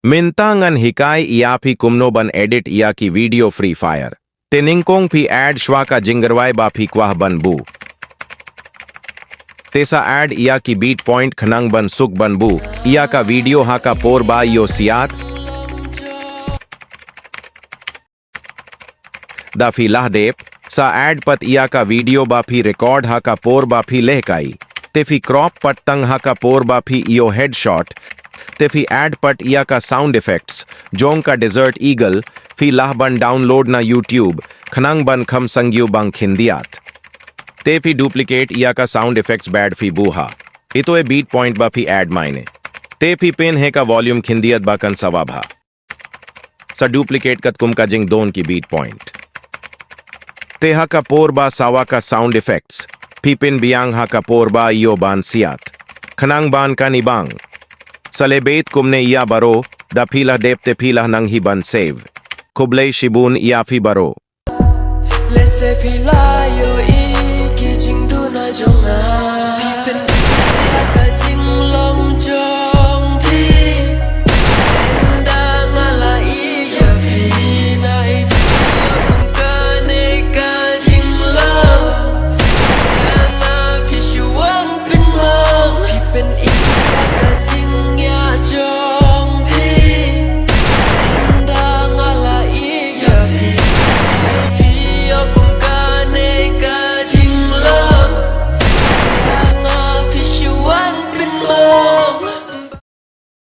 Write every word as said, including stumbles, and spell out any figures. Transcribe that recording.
Mynta ngan hikai ïa phi kumno ban edit ïa ki video Free Fire. Te nyngkong phi add shwa ka jingrwai ba phi kwah ban buh. Te sa add ïa ki beat point khnang ban suk ban buh ïa ka video ha ka por ba ïoh siat. Da phi lah dep, sa add pat ïa ka video ba phi record ha ka por ba phi lehkai. Te phi crop pat tang ha ka por ba phi ïoh headshot. Te phi add pat ïa ka sound effects jong ka Desert Eagle, phi lah ban download na YouTube khnang ban kham sangiew bang khyndiat. Te phi duplicate ïa ka sound effects bad phi buh ha ito e beat point ba phi add maine. Te phi pynheh ka volume khyndiat ba kan sawa bha. Sa duplicate katkum ka jingdon ki beat point. Te ha ka por ba sawa ka sound effects, phi pynbiang ha ka por ba ïoh ban siat. Khnang ban kani bang. Sa leh beit kumne ïa baroh, da phi lah dep te phi lah nang hi ban save. Khublei shibun ïa phi baroh. Let's say phi lah